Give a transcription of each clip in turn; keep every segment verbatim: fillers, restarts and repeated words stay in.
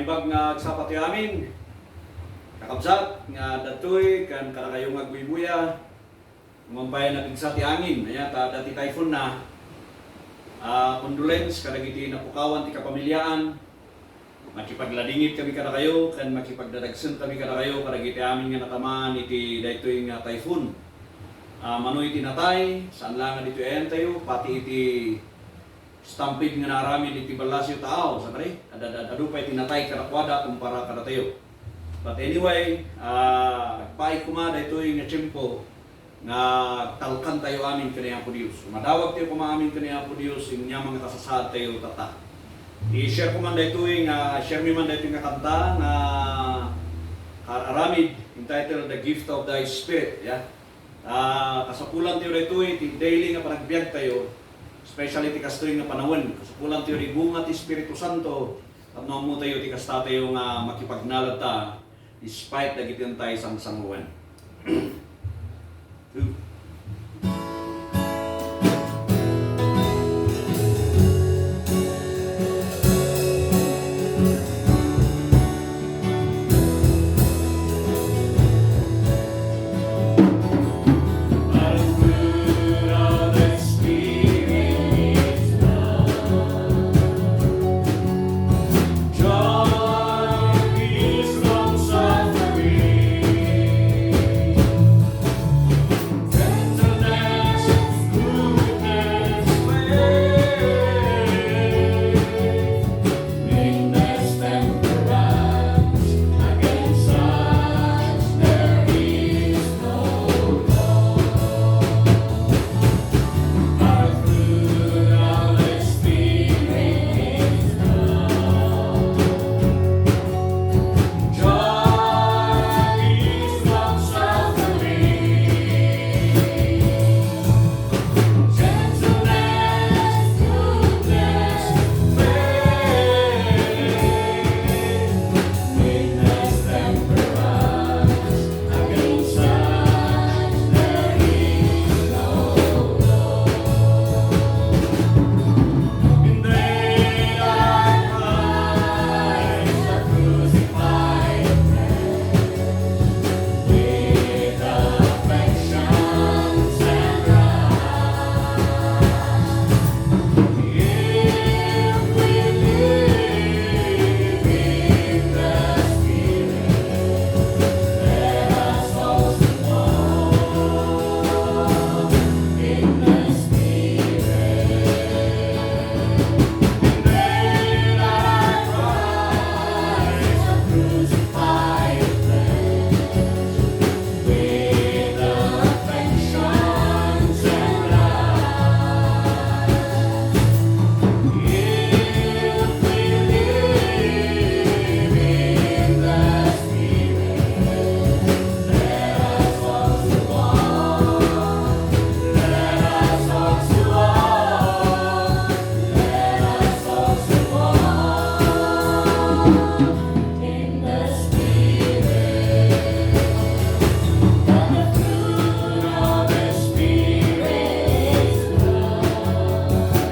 Imbag nga agsapa ti amin, kakabsat, nga datoy ken kadakayo nga agbuybuya, numan pay napigsa ti angin, aya ta adda ti typhoon na. Ah, condolence kadagiti napukawan ti kapamiliaan. Makipagladingit kami kadakayo, ken makipagdadagsen kami kadakayo, kadagiti amin nga natamaan iti daytoy nga typhoon. Ah, mano iti natay, saan la nga ditoy ayantayo, pati iti stampede nga naaramid iti ballasiw taaw, sakari, ad-, ad-, ad-, adu pay ti natay kadakuada kumpara kadatayo. But anyway, ah, agpaay koma daytoy nga tiempo nga talkantayo amin ken ni Apo Dios. Madawagtayo koma amin ken ni Apo Dios, ania man nga kasasaadtayo tatta. I-share ko man daytoy nga, share mi man daytoy nga kanta nga ar-aramid, entitled The Gift of Thy Spirit, ya. Ah, kasapulantayo daytoy iti daily nga panagbiagtayo, especially ti kastoy nga panawen. Kasapulantayo ti bunga ti Espiritu Santo, tapno ammotayo ti kastatayo nga makipagnalad ta despite dagiti entay sangsangoen.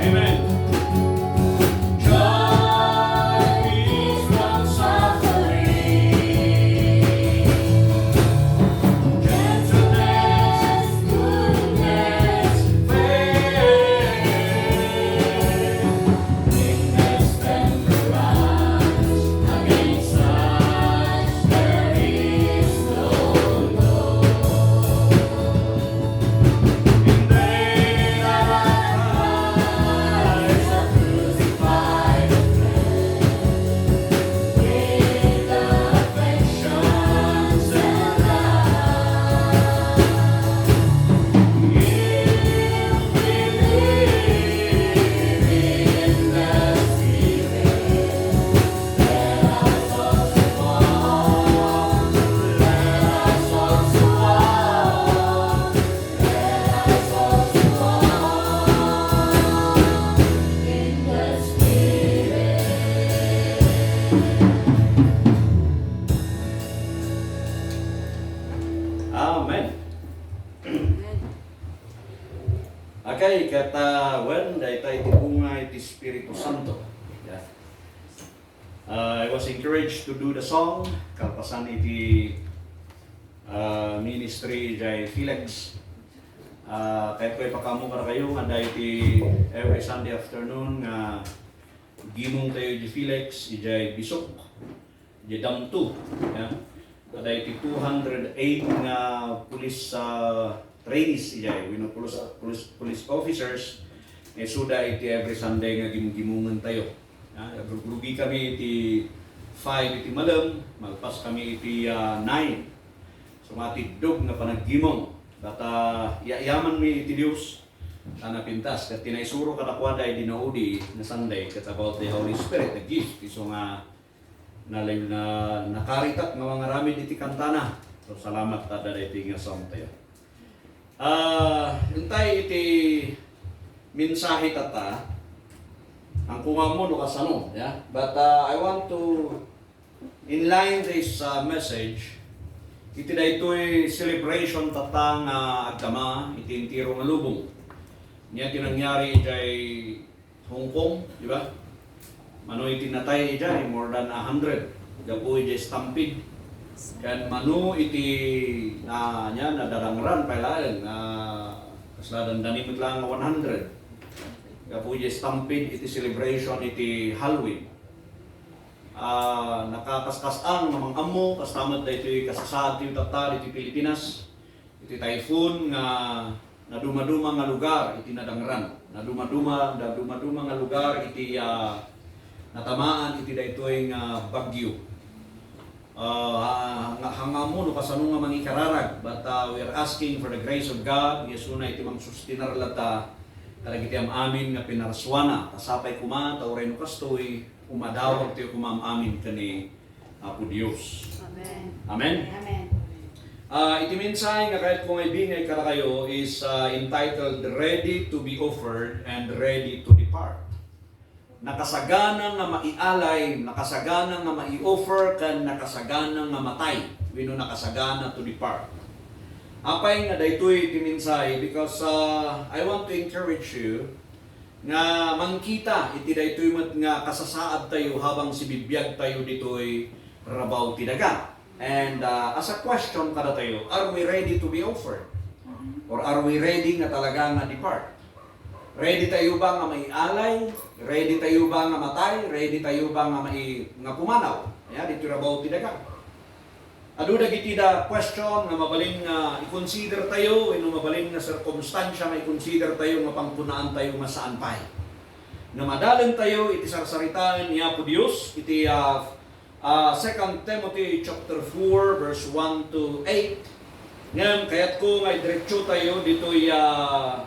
Amen. Amen. Okay, ket, ah, wen, dayta iti bunga iti Espiritu Santo. Yeah. Uh, I was encouraged to do the song, kalpasan iti, uh, ministry jay Felix. Uh, kayatko ipakaammo kadakayo nga adda iti every Sunday afternoon nga gimong tayo di Felix, ijay Bisok, ijay Damto, ya. Adda iti two hundred eight nga police, ah, trainees ijay, wenno police, police, police officers, nga isuda iti every Sunday nga gimgimongen tayo. Ah, agrugrugikami iti five iti malem, malpaskami iti, ah, nine. So, matiddog nga panaggimong. But, ah, yaayamanmi iti Dios, ta napintas. Ket ti naisuro kadakuada idi naudi nga Sunday, ket about the Holy Spirit, the gift. Isu nga nalay-, na, nakaritak nga mangaramid iti kantana. So, salamat ta adda daytoy nga song tayo. Ah, intay iti mensahe tatta, ang kumammo no kasano, ya. But, ah, I want to inline this, ah, message iti daytoy celebration tatta nga agdama iti entero nga lubong. Nia ti nangyari idiay Hong Kong, di ba? Mano iti natay idiay, more than a hundred. Gapu idiay stampede. Ken mano iti na, nia, nadadangran pay laeng, ah, kasla dandani met laeng nga one hundred. Gapu idiay stampede iti celebration iti Halloween. Ah, nakakaskas-an nga mang-ammo, kasta met daytoy kasasaad ti tatta ditoy Pilipinas. Iti typhoon nga nadumaduma nga lugar iti nadangran. Nadumaduma, nadumaduma nga lugar iti, ah, natamaan iti daytoy nga bagyo. Ah, nga, hang-ammo no kasano nga mangikararag, but, ah, we are asking for the grace of God, isuna iti mangsustinar latta kadagiti am-amin nga pinarsuana. Ta sapay koma, ta uray no kastoy, umadawag tayo koma am-amin ken ni Apo Dios. Amen. Amen? Amen. Ah, iti mensahe nga kayatko nga ibingay kadakayo is, ah, entitled Ready to be Offered and Ready to Depart. Nakasagana nga maialay, nakasagana nga mai-offer, ken nakasagana nga matay, wenno nakasagana to depart. Apay nga daytoy ti mensahe? Because, ah, I want to encourage you nga mangkita iti daytoy met nga kasasaad tayo habang sibibiag tayo ditoy rabaw ti daga. And, ah, as a question kadatayo, are we ready to be offered? Or are we ready nga talaga nga depart? Ready tayo ba nga maialay? Ready tayo ba nga matay? Ready tayo ba nga mai-, nga pumanaw? Ya, ditoy rabaw ti daga. Adu dagiti da question nga mabalin nga i-consider tayo, wenno mabalin nga sirkumstansia nga i-consider tayo nga pangkunaan tayo nga saan pay. Nga madalen tayo iti sarsaritaen ni Apo Dios, iti, ah, ah, Second Timothy chapter four, verse one to eight. Ngem kayatko nga idiretso tayo ditoy, ah,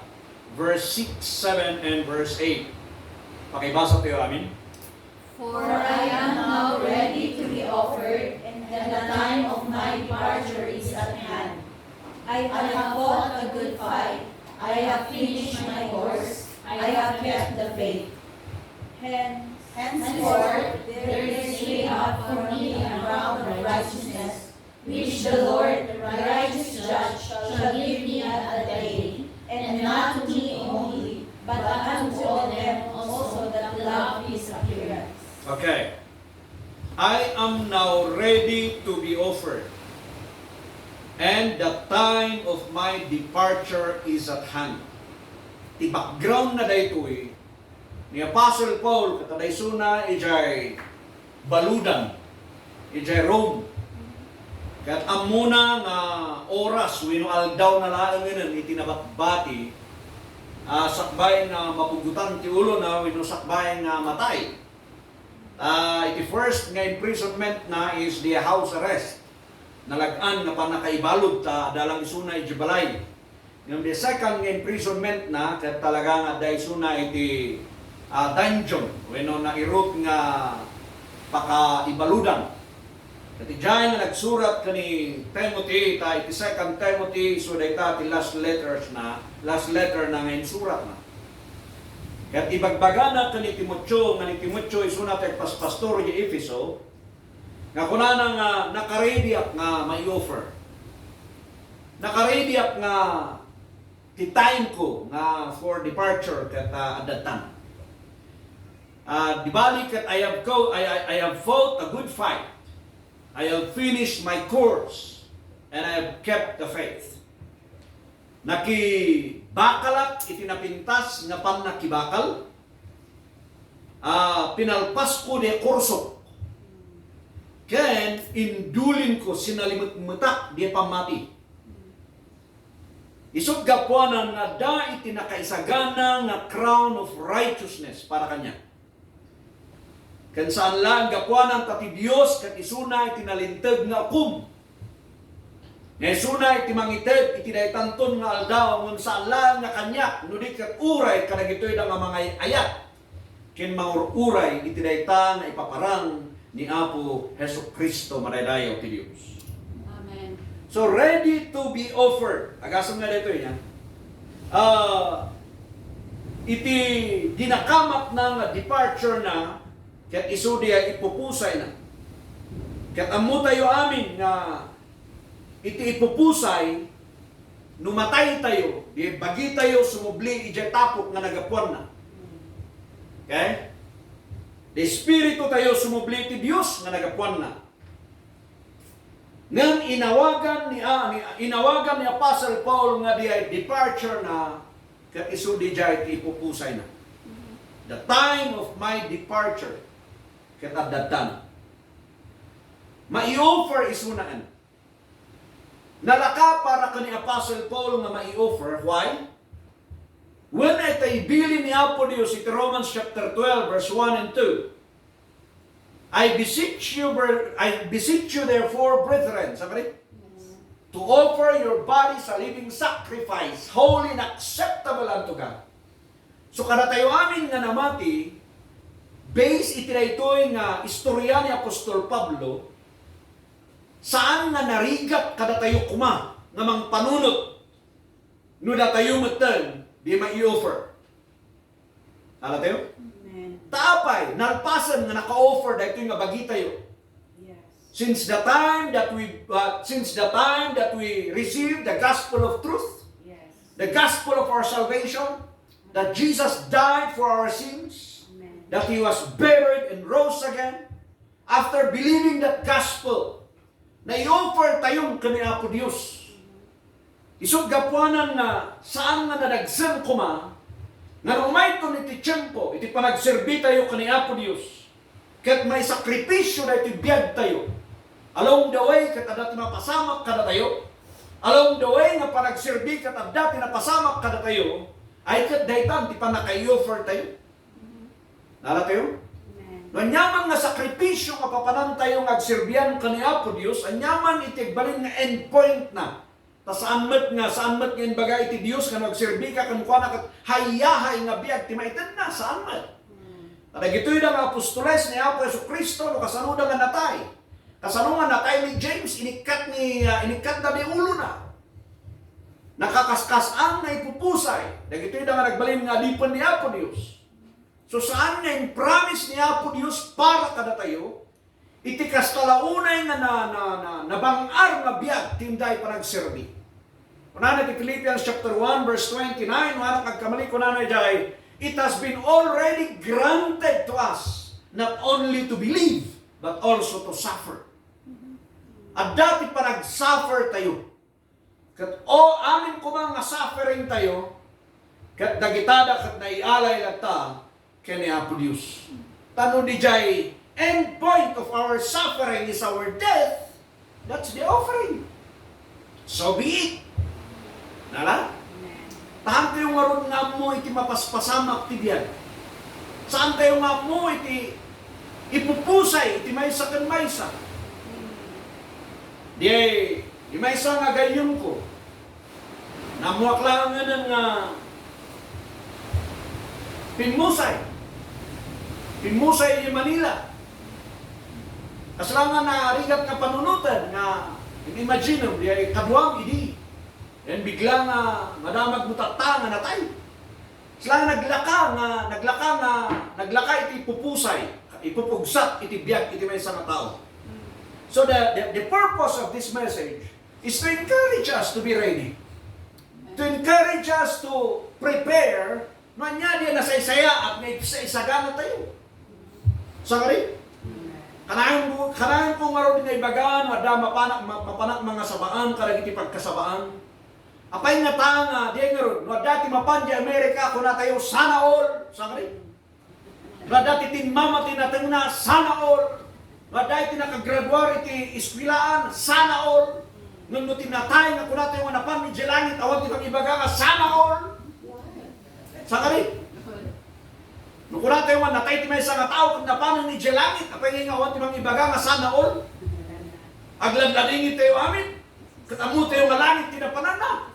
verse six, seven, and verse eight. Pakibasa tayo, amin. For I am now ready to be offered, and the time of my departure is at hand. I have fought a good fight. I have finished my course. I have kept the faith. Hen-, henceforth, there is laid up for me a crown of righteousness, which the Lord, the righteous judge, shall give me at that day, and not to me only, but unto all them also that love his appearance. Okay. I am now ready to be offered, and the time of my departure is at hand. Ti background na daytoy, ni Apostle Paul, ket adda isuna idiay baludan, idiay Rome. Ket ammona nga oras wenno aldaw na laengen iti nabatbati, ah, sakbay nga mapugotan ti ulona wenno sakbay nga matay. Ah, iti first nga imprisonment na is the house arrest. Nalag-an nga pannakaibalud ta adda lang isuna iti balay. Ngem the second nga imprisonment na, ket talaga nga adda isuna iti, ah, dungeon, wenno nairut nga pakaibaludan. Ket idiay nga nagsurat ken ni Timothy, ta iti Second Timothy, isu dayta ti last letters na, last letter na nga insurat na. Ket ibagbagana ken ni Timoteo, nga ni Timoteo isuna ti agpaspastor iti Efeso, nga kunana nga, "Nakarediak nga mai-offer. Nakarediak nga ti time ko nga for departure ket, ah, adda tan." Ah, di bali ket, "I have go, I, I, I have fought a good fight. I have finished my course, and I have kept the faith." Nakibakalak iti napintas nga pannakibakal. Ah, pinalpasko diay kursok. Ken indulinko, sinalimekmetak diay pammati. Isut' gapuanan nga adda iti nakaisagana nga crown of righteousness para kaniak. Ken saan laeng gapuanan ta ti Dios ket isuna iti nalinteg nga ukom. Nga isuna iti mangited iti daytanton nga aldaw, ngem saan laeng nga kaniak, no di ket uray kadagitoyda nga mangay-ayat ken mangur-uray iti dayta nga ipaparang ni Apo Jesu-Cristo, Madaydayaw ti Dios. Amen. So, ready to be offered. Agasem nga daytoy, ha? Ah, iti dinakamatna nga departure na, ket isu diay ipupusayna. Ket ammotayo amin nga iti ipupusay, no mataytayo, di bagitayo sumubli idiay tapok nga nagapuanna. Okay? Di espiritotayo sumubli iti Dios nga nagapuanna. Ngem inawagan ni, ah, ni, inawagan ni Apostle Paul nga diay departure na, ket isu diay ti ipupusayna. The time of my departure, ket adda, addan. Mai-offer isuna, en. Nalaka para ken ni Apostle Paul nga mai-offer. Why? Wen ita ibilin ni Apo Dios iti Romans chapter twelve, verse one and two, "I beseech you, bre-, I beseech you therefore, brethren," sabi, "to offer your bodies a living sacrifice, holy and acceptable unto God." So, kadatayo amin nga namati, based iti daytoy nga istorya ni Apostol Pablo, saan nga narigat kadatayo koma nga mangpanunot no datayo metten di mai-offer. Ala tayo? Amen. Ta apay, nalpasen nga naka-offer daytoy nga bagitayo. Yes. Since the time that we, uh, since the time that we received the gospel of truth, yes, the gospel of our salvation, that Jesus died for our sins, amen, that He was buried and rose again, after believing that gospel, nai-offer tayon ken ni Apo Dios. Isut' gapuanan nga saan nga nadagsen koma nga rumayton iti tiempo iti panagserbi tayo ken ni Apo Dios, ket maisakripisio daytoy biag tayo. Along the way, ket adda ti mapasamak kadatayo. Along the way nga panagserbi, ket adda ti napasamak kadatayo. Ay ket daytan ti pannaka-i-offer tayo. Nala tayo? Amen. No aniaman nga sakripisio nga papanantayo nga agserbian ken ni Apo Dios, aniaman iti agbalin nga endpoint na. Ta saan met nga, saan met nga imbaga iti Dios nga no agserbi ka kenkuana ket hayahay nga biag ti maitedna, saan met. Mm. Ta dagitoy da nga apostoles ni Apo Jesu-Cristo, no kasano da nga natay. Kasano nga natay ni James, inikkat ni, ah, inikkat da ni ulona. Nakakaskas-an nga ipupusay. Dagitoy da nga nagbalin nga adipen ni Apo Dios. So, saan nga impromise ni Apo Dios para kadatayo, iti kasta la unay nga na, na, na, nabang-ar nga biag ti inday panagserbi. Kunana ti Philippians chapter one, verse twenty-nine, no anak agkamali, kunana idiay, "It has been already granted to us not only to believe, but also to suffer." Adda ti panagsuffer tayo. Ket, o, amin koma nga suffering tayo, ket dagitada ket naialay latta ken ni Apo Dios. Ta no diay end point of our suffering is our death, that's the offering. So be it. Nala? Amen. Saan tayo ngarud nga ammo iti mapaspasamak ti biag. Saan tayo nga ammo iti ipupusay iti maysa ken maysa. Di, di maysa nga gayyemko. Nammuak laeng nga pimmusay. Pimmusay iti Manila. Kasla nga narigat nga panunoten nga in-imaginem, di ay kaduam idi. Yan bigla nga madamag mo tatta nga natay. Sila nga naglaka nga, naglaka nga, naglaka iti pupusay, ipupugsat iti biag iti maysa nga tao. So the, the, the purpose of this message is to encourage us to be ready. To encourage us to prepare, no ania di nasaysayaat nga isa-isagana tayo. Sangari? Kanayon ko, kanayon ko ngarud nga ibaga, no adda mapanak, ma-, mapanak mangasabaan kadagiti pagkasabaan. Apay nga ta nga, di ngarud, no adda ti mapan di Amerika, kunatayo, "Sana all." Sangari? No adda ti timmama ti natengna, "Sana all." No adda iti nakagraduar iti eskwelaan, "Sana all." Ngem no ti natay nga kunatayo nga napan idiay langit, awan ti pangibaga nga, "Sana all." Sangari? No kunatayo nga natay ti maysa nga tao ket napanen idiay langit, apay nga awan ti mangibaga nga sana all? Agladladingit tayo amin. Ket ammo tayo nga langit ti napananna.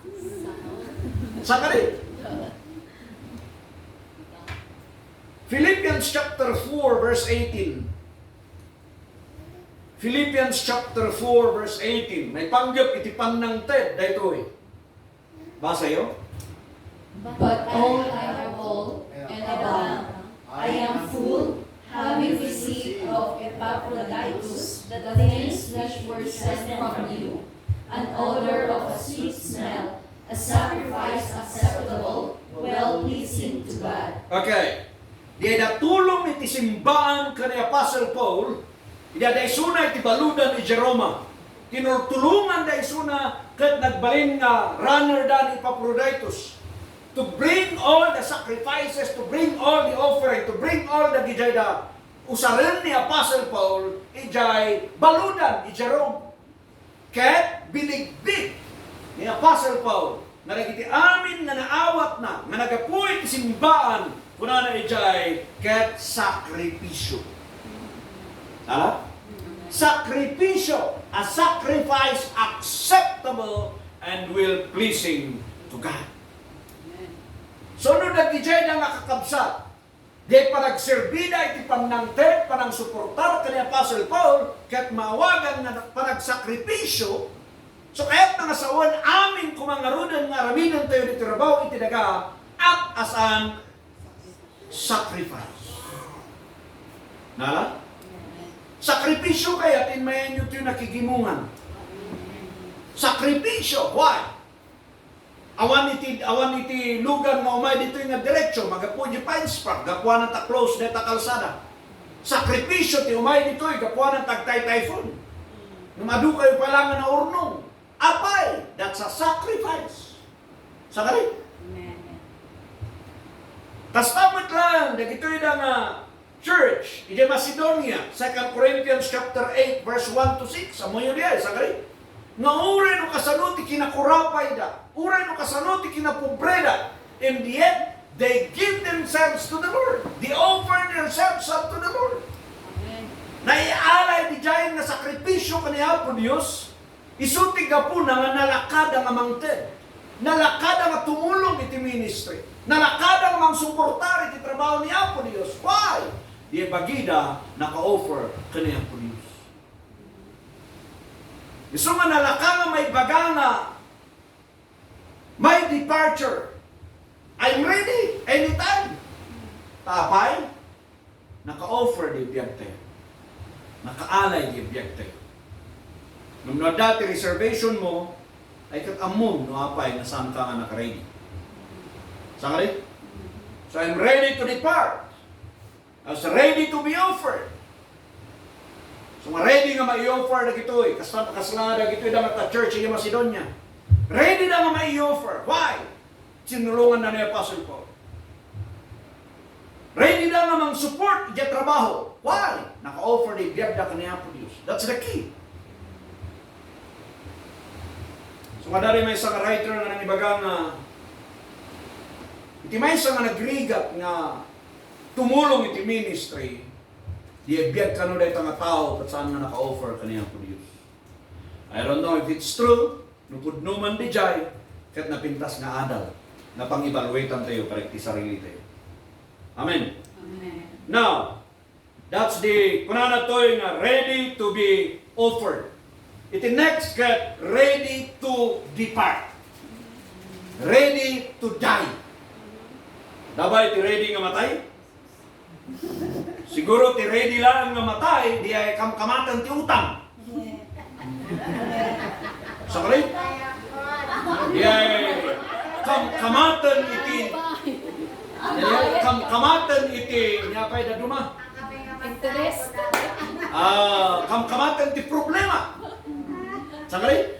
Sangari? Philippians chapter four, verse eighteen. Philippians chapter four, verse eighteen. Maipanggep iti pannangted daytoy. Basayo. But all I have all and abound, I am full, having received of Epaphroditus the things which were sent from you, an odor of a sweet smell, a sacrifice acceptable, well pleasing to God. Okay. Diay da tulong iti simbaan ken ni Apostle Paul, idi adda isuna iti baludan idiay Roma. Tinultulongan da isuna ket nagbalin nga runner da ni Epaphroditus to bring all the sacrifices, to bring all the offering, to bring all the gijay da usaren ni Apostle Paul idiay baludan idiay Roma. Ket binigbig ni Apostle Paul nga dagiti amin nga naawatna nga naggapu iti simbaan, kunana idiay, ket sakripisio. Ala? Sakripisio, a sacrifice acceptable and will pleasing to God. So, no dagidiay nga kakabsat, diay panagserbida iti pannangted, panangsuportar ken ni Apostle Paul, ket maawagan nga panagsakripisio, so kayatna nga sawen amin koma ngaruden nga aramidentayo iti trabaho iti daga, act as an sacrifice. Nala? Sakripisio kayat, immayanyo ti nakigimongan. Sakripisio, why? Awan iti, awan iti lugar nga umay ditoy nga diretso, magapu di Pines Park, gapuanan ta close dayta kalsada. Sakripisio ti umay ditoy, gapuanan ta agtay-typhoon. Nga madukayo pay laeng nga naurnong. Apay, that's a sacrifice. Sangari? Amen. Kasta met laeng, dagitoy da nga church, idiay Macedonia, Second Corinthians chapter eight, verse one to six, ammoyo diay, sangari? Nga uray no kasano ti kinakurapayda, uray no kasano ti kinapobreda, and yet, they give themselves to the Lord. They offer themselves unto the Lord. Amen. Naialay diay nga sakripisio ken ni Apo Dios, Isu ti gapuna nga nalakada nga mangted. Nalakada nga tumulong iti ministry. Nalakada nga mangsuportar iti trabaho ni Apo Dios. Why? Diay bagida naka-offer ken ni Apo Dios. Isu nga nalaka nga maibaga nga, "My departure. I'm ready anytime." Ta apay? Naka-offer diay biagtayo. Nakaalay diay biagtayo. Ngem no adda ti reservation mo, ay ket ammom no apay nga saanka nga naka-ready. Sangari? So, I'm ready to depart. I was ready to be offered. So, nga ready nga mai-offer dagitoy, kasta, kasla dagitoy da nga ta church idiay Macedonia. Ready da nga mai-offer. Why? Tinulonganna ni Apostle Paul. Ready da nga mang-support idiay trabaho. Why? Naka-offer diay biagda ken ni Apo Dios. That's the key. So, adda diay maysa nga writer nga nangibaga nga iti maysa nga nagrigat nga tumulong iti ministry, diay biag kano dayta nga tao ket saan nga naka-offer ken ni Apo Dios. I don't know if it's true, no pudno man diay, ket napintas nga adal nga pang-evaluateantayo kadagiti sarilitayo. Amen. Amen. Now, that's the, kunana toy nga ready to be offered. Iti next ket ready to depart. Ready to die. Adda ba iti ready nga matay? Siguro ti ready laeng nga matay, diay kamkamaten ti utang. Sakali? Diay kamkamaten iti, diay kamkamaten iti, ania pay dadduma? Interes. Ah, kamkamaten ti problema. Sakali?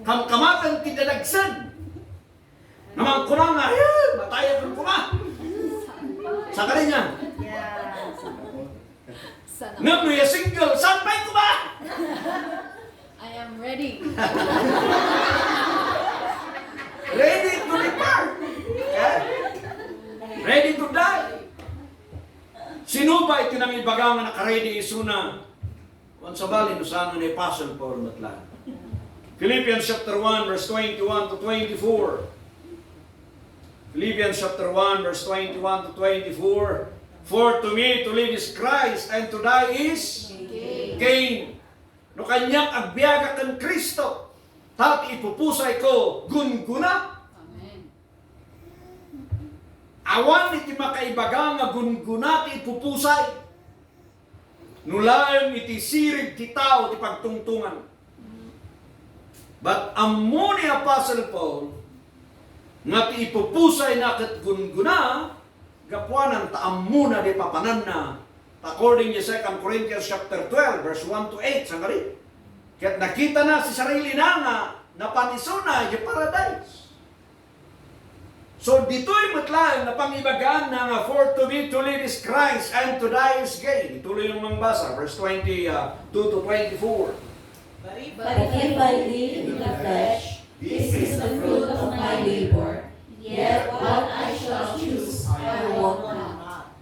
Kamkamaten ti dadagsen. Nga mangkuna nga, "Ay, matayak koma." Sakali niya. Sana. Ngem no ya single, saan pay koma? I am ready. Ready to depart. Eh? Ready to die. Sino ba iti nangibaga nga nakaready isuna? Wen sabali no saan nga ni Apostle Paul met laeng. Philippians chapter one, verse twenty-one to twenty-four. Philippians chapter one, verse twenty-one to twenty-four. "For to me to live is Christ, and to die is gain." No kaniak agbiaga ken Cristo, ta ti ipupusayko, gungguna. Amen. Awan iti makaibaga nga gungguna ti ipupusay. No laeng iti sirib ti tao ti pagtungtongan. But ammo ni Apostle Paul nga ti ipupusayna ket gungguna, gapuanan ta ammona di papananna. According to Second Corinthians chapter twelve, verse one to eight, sangkari. Ket nakitana ti sarilina nga napan isuna idiay paradise. So, ditoy met laeng nga pangibagaanna nga, "For to me to live is Christ, and to die is gain." Ituloy yung mangbasa, verse twenty-two to twenty-four. But if I live in the flesh, this is the fruit of my labor, yet what I shall choose I wot not.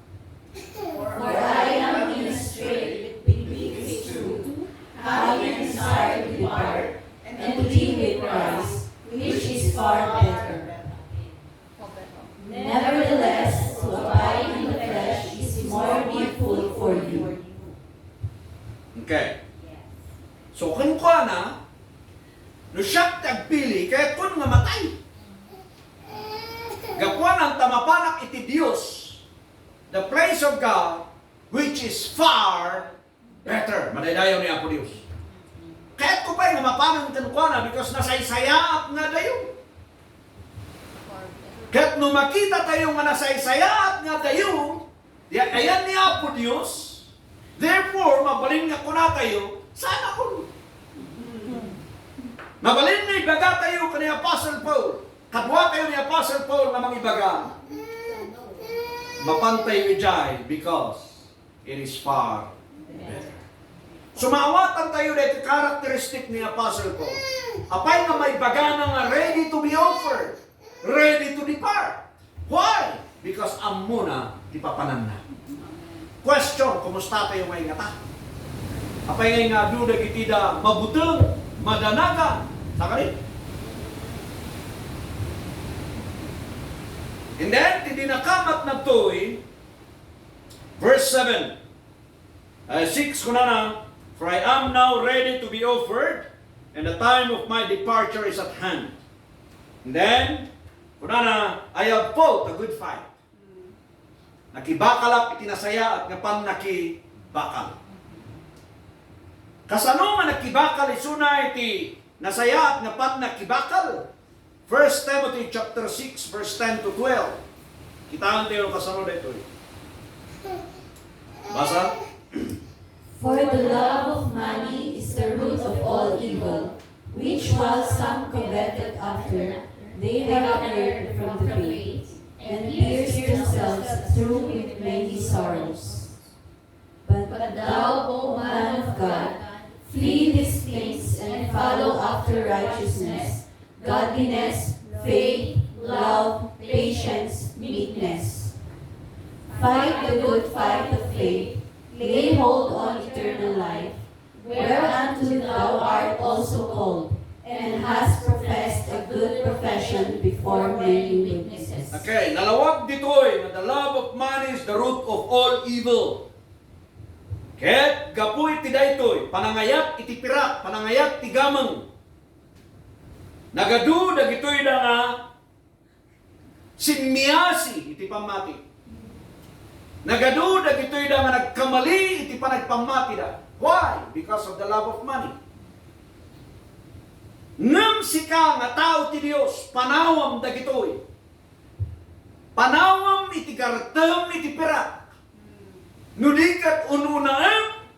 For I am in a strait betwixt two, having a desire to depart and to be with Christ, which is far better. Nevertheless, to abide in the flesh is more needful for you. Okay. So, kunkuana, no siak ti agpili, kayatko nga matay. Gapuanan ta mapanak iti Dios, the place of God, which is far better. Madaydayaw ni Apo Dios. Kayatko pay nga mapanan kenkuana because nasaysayaat nga dayo. Ket no makita tayo nga nasaysayaat nga dayo, di ayan ni Apo Dios, therefore, mabalin nga kuna tayo, "Saan ako?" Mabalin nga ibaga tayo ken ni Apostle Paul. Kadua tayo ni Apostle Paul nga mangibaga. Mapan tayo idiay because it is far better. So, maawatan tayo daytoy characteristic ni Apostle Paul. Apay nga maibagana nga ready to be offered, ready to depart. Why? Because ammona ti papananna. Question, kumusta tayo ngay ngata? Apay ngay nga adu dagiti da mabuteng, madanagan? Sakali? And then, ti dinakamat nagtoy, verse seven. Uh, six, kunana, "For I am now ready to be offered, and the time of my departure is at hand." And then, kunana, "I have fought a good fight." Nakibakalak iti nasayaat nga pannakibakal. Kasano nga nakibakal isuna iti nasayaat nga pannakibakal? First Timothy chapter six, verse ten to twelve. Kitaentayo kasano daytoy. Basa? For the love of money is the root of all evil, which while some coveted after, they have erred from the faith, and pierced themselves through with many sorrows. But thou, O man of God, flee these things and follow after righteousness, godliness, faith, love, patience, meekness. Fight the good fight of faith, lay hold on eternal life, whereunto thou art also called, and hast professed a good profession before many witnesses. Okay, nalawag ditoy nga the love of money is the root of all evil. Ket gapu iti daytoy, panangayat iti pirak, panangayat ti gameng. Nagadu dagitoy da nga simmiasi iti pammati. Nagadu dagitoy da nga nagkamali iti panagpammatida. Why? Because of the love of money. Ngem sika nga tao ti Dios, panawam dagitoy. Panawam iti gartem iti pirak. No di ket un-unaem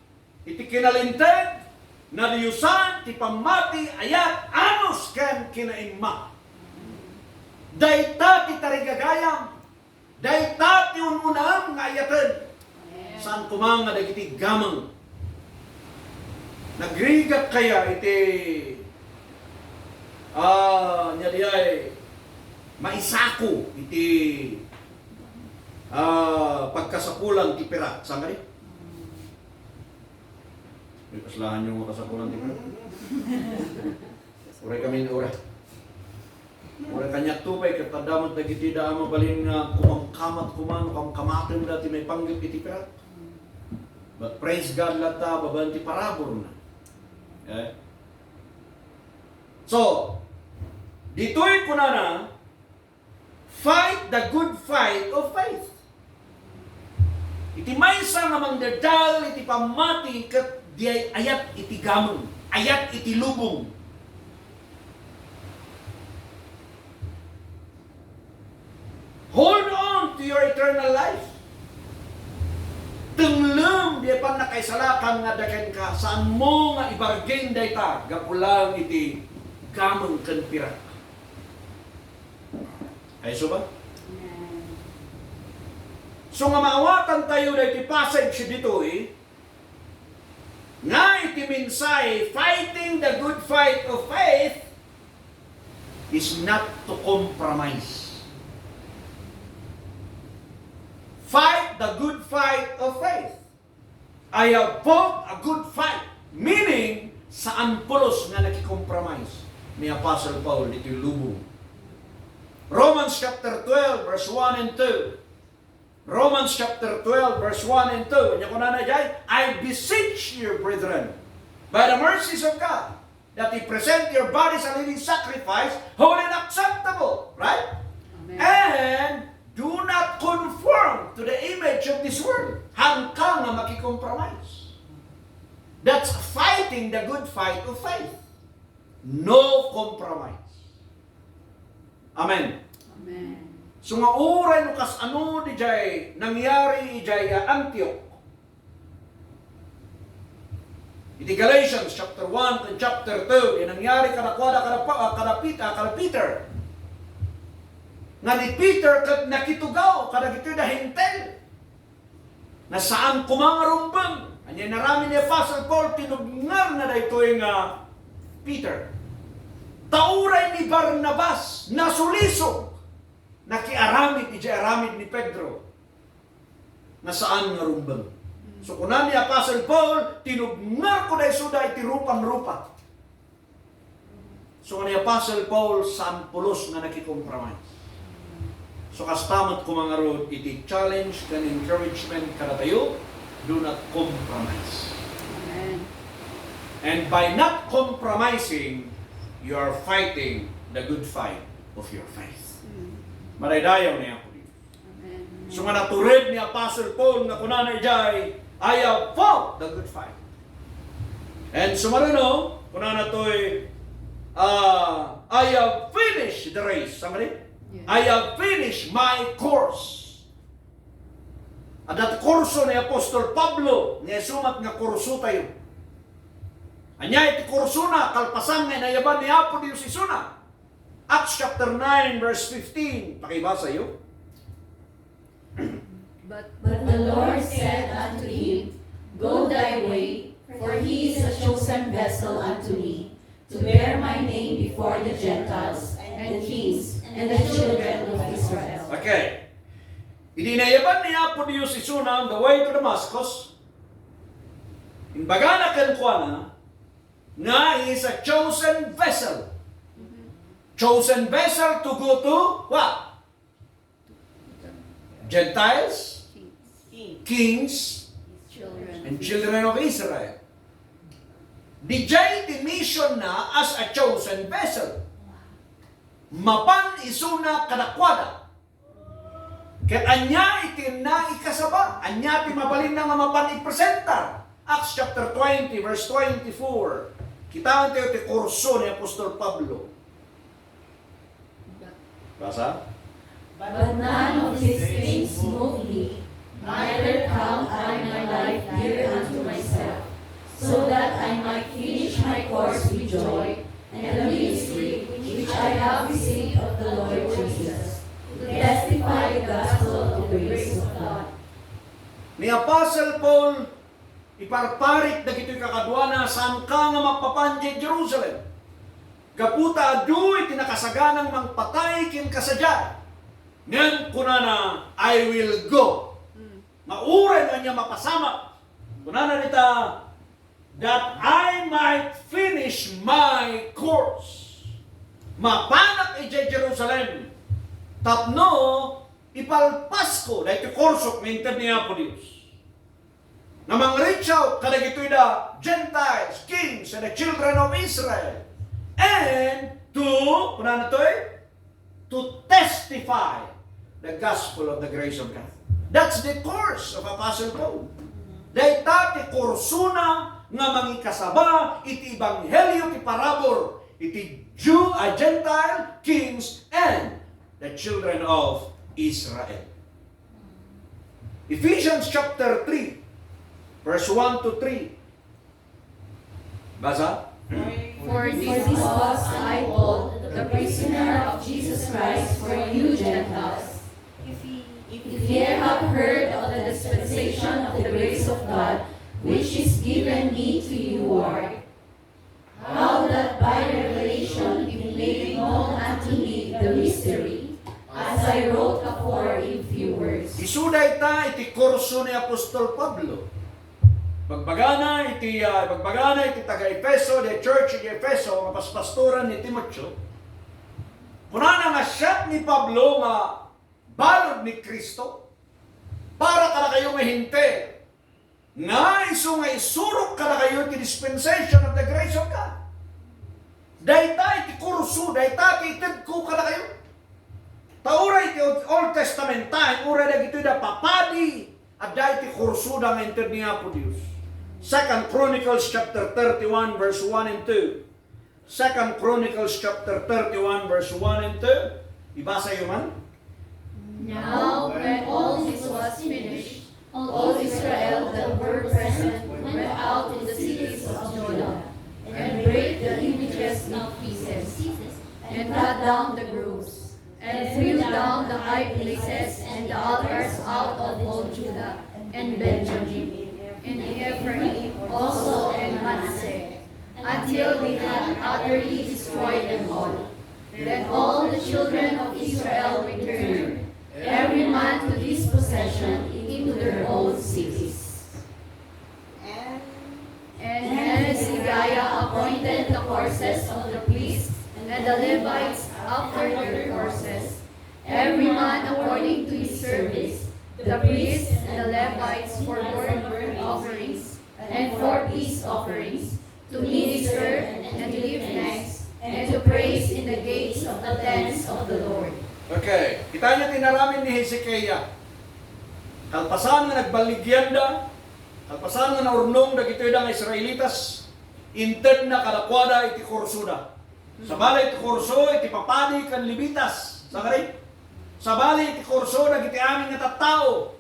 iti kinalinteg, nadiosan ti pammati, ayat, anus, ken kinaimma. Dayta ti tarigagayam, dayta ti un-unaem nga ayaten. Saan koma nga dagiti gameng. Nagrigat kaya iti, ah, nia diay maisako iti, ah, pagkasapulan ti pirak. Saan kadi? May kaslahan yung makasapulan ti pirak. Uray kami ni ura. Uray kaniak to pay, ket adda met dagiti da a mabalin nga kumamkamat koma, no kamkamaten da ti maipanggep iti pirak. But praise God latta, babaen ti parabur na. Okay? So, ditoy kunana, "Fight the good fight of faith." Iti maysa nga mangdadael iti pammati ket diay ayat iti gameng, ayat iti lubong. Hold on to your eternal life. Tenglem diay pannakaisalakan nga adda kenka, saanmo nga i-bargain dayta gapu laeng iti gameng ken pirak. Ay, isu ba? Amen. So nga maawatantayo daytoy passage ditoy, nga iti mensahe, fighting the good fight of faith is not to compromise. Fight the good fight of faith. "I have fought a good fight," meaning, saan pulos nga nakikompromise ni Apostle Paul ditoy lubong. Romans chapter twelve, verse one and two. Romans chapter twelve, verse one and two. Ania kunana diay? "I beseech you, brethren, by the mercies of God, that you present your bodies a living sacrifice, holy and acceptable," right? Amen. "And do not conform to the image of this world." Haanka nga makikompromise. That's fighting the good fight of faith. No compromise. Amen. Amen. So nga uray no kasano diay nangyari idiay Antioch. Iti Galatians chapter one and chapter two, diay nangyari kadakuada, kada Pa-, ah, kada Pet-, ah, kada Peter. Nga ni Peter ket nakitugaw kadagitoy da Hentil. Nga saan koma nga rumbeng. Ania inaramid ni Apostle Paul? Tinubngarna daytoy nga Peter. Ta uray ni Barnabas nasulisog, nakiaramid idiay aramid ni Pedro nga saan nga rumbeng. So, kuna ni Apostle Paul, "Tinubngarko daysuda iti rupan-rupa." So, ni Apostle Paul, saan pulos nga nakikompromise. So, kasta met koma ngarud iti challenge ken encouragement kadatayo, do not compromise. Amen. And by not compromising, you are fighting the good fight of your faith. Mm. Madaydayaw ni Apo Dios. Amen. So nga natured ni Apostle Paul nga kunana idiay, "I have fought the good fight." And sumaruno, kunana toy, ah, "I have finished the race." Saan kadi? Yes. "I have finished my course." Adda ti kurso ni Apostol Pablo, nga isu met nga kursotayo. Ania iti kursona, kalpasan nga inayaban ni Apo Dios isuna? Acts chapter nine, verse fifteen. Pakibasayo. But, but the Lord said unto him, Go thy way, for he is a chosen vessel unto me, to bear my name before the Gentiles, and kings, and the children of Israel. Okay. Idi inayaban ni Apo Dios isuna on the way to Damascus, imbagana kenkuana nga he is a chosen vessel. Chosen vessel to go to what? Gentiles, kings, and children of Israel. Didiay ti mission na as a chosen vessel. Mapan isuna kadakuada. Ket ania iti naikasaba? Ania ti mabalinna nga mapan ipresenta? Acts chapter twenty, verse twenty-four. Kitaentayo ti kurso ni Apostol Pablo. Basa? But none of these things move me, Neither count I my life dear unto myself, so that I might finish my course with joy, and the ministry which I have received of the Lord Jesus, to testify the gospel of the grace of God. Ni Apostle Paul, iparparit dagitoy kakaduana, "Saanka nga mapapan idiay Jerusalem? Gapu ta adu iti nakasaganang mangpatay ken kasadiay." Ngem kunana, "I will go." Nga uray no ania mapasamak, kunana dita, "That I might finish my course." Mapanak idiay Jerusalem tapno ipalpasko daytoy kursok nga inted ni Apo Dios, nga mang-reach out kadagitoy da Gentiles, kings, and the children of Israel, and to, kunana toy, to testify the gospel of the grace of God. That's the course of Apostle Paul. Dayta ti kursona nga mangikasaba iti ebanghelio ti parabur iti Jew, a Gentile, kings, and the children of Israel. Ephesians chapter three, verse one to three. Basa? For this cause I, Paul, the prisoner of Jesus Christ for you Gentiles, if ye have heard of the dispensation of the grace of God, which is given me to you ward, how that by revelation he made known unto me the mystery, as I wrote afore in few words. Isu dayta iti kurso ni Apostol Pablo. Bagbagana iti, ah, bagbagana iti taga-Efeso, the church iti Efeso, nga paspastoran ni Timoteo. Kunana nga siak ni Pablo nga balud ni Cristo para kadakayo nga Hentil, nga isu nga isurok kadakayo ti dispensation of the grace of God. Dayta iti kurso, dayta ti itedko kadakayo. Ta uray ti Old, Old Testament time, uray dagitoy da papadi, adda iti kursoda nga inted ni Apo Dios. Second Chronicles chapter thirty-one, verse one and two. Second Chronicles chapter thirty-one, verse one and two. Ibasayo man. Now, when all this was finished, all Israel that were present went out to the cities of Judah, and brake the images in pieces, and cut down the groves, and threw down the high places and the altars out of all Judah and Benjamin, and Ephraim also and Manasseh, until they had utterly destroyed them all. Then all the children of Israel returned, every man to his possession, into their own cities. And Hezekiah appointed the courses of the priests and the Levites after their courses, every man according to his service, the priests and the Levites for burnt offerings and for peace offerings, to minister and to give thanks and to praise in the gates of the tents of the Lord. Okay, kita niyo ti inaramid ni Hezekiah. Kalpasan nga nagballigianda, kalpasan nga naurnong dagitoy da nga Israelitas, intedna kadakuada iti kursoda. Sabali iti kurso iti papadi ken Levitas, sakari? Sabali iti kurso dagiti amin nga tattao.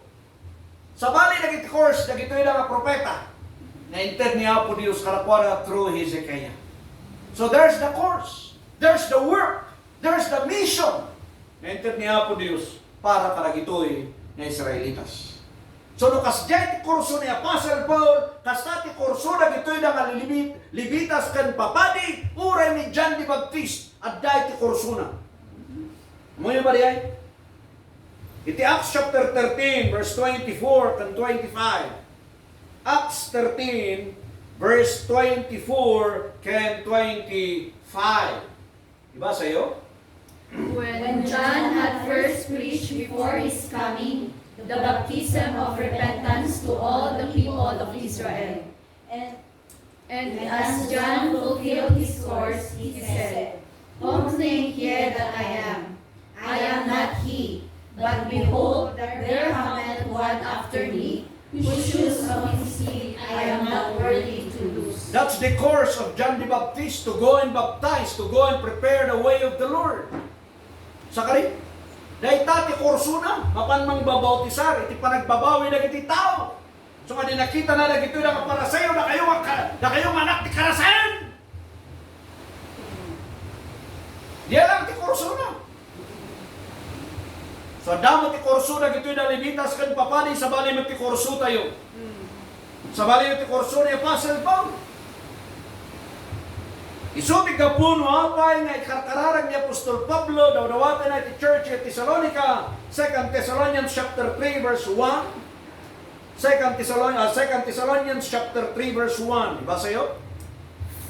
Sabali dagiti course dagitoy da nga propeta nga inted ni Apo Dios kadakuada through Hezekiah. So there's the course, there's the work, there's the mission nga inted ni Apo Dios para kadagitoy nga Israelitas. So no kasdiay ti kurso ni Apostle Paul, kasta ti kurso dagitoy da nga Levit-, Levitas ken papadi, uray ni John the Baptist, adda iti kursona. Ammoyo ba diay? Iti Acts chapter thirteen, verse twenty-four ken twenty-five. Acts thirteen, verse twenty-four ken twenty-five. Ibasayo? When John had first preached before his coming the baptism of repentance to all the people of Israel. And And as John fulfilled his course, he said, "Whom think ye that I am? I am not he, but behold, there cometh one after me, whose shoes of his feet I am not worthy to loose." That's the course of John the Baptist, to go and baptize, to go and prepare the way of the Lord. Sakari? Dayta ti kursona, mapan mangbabautisar iti panagbabawi dagiti tao. So nga di nakitana dagitoy nga Fariseo, dakayo nga ka-, dakayo nga anak ti Karasayan. Dia lang ti kursona. So, adda met ti kurso dagitoy da Levitas ken papadi, sabali met ti kurso tayo. Sabali met ti kurso ni Apostle Paul. Isu ti gapu no apay nga ikarkararag ni Apostol Pablo, dawdawatenna iti church iti Tesalonica, Second Thessalonians chapter three, verse one. Second Thessalon-, ah, Second Thessalonians chapter three, verse one. Ibasayo?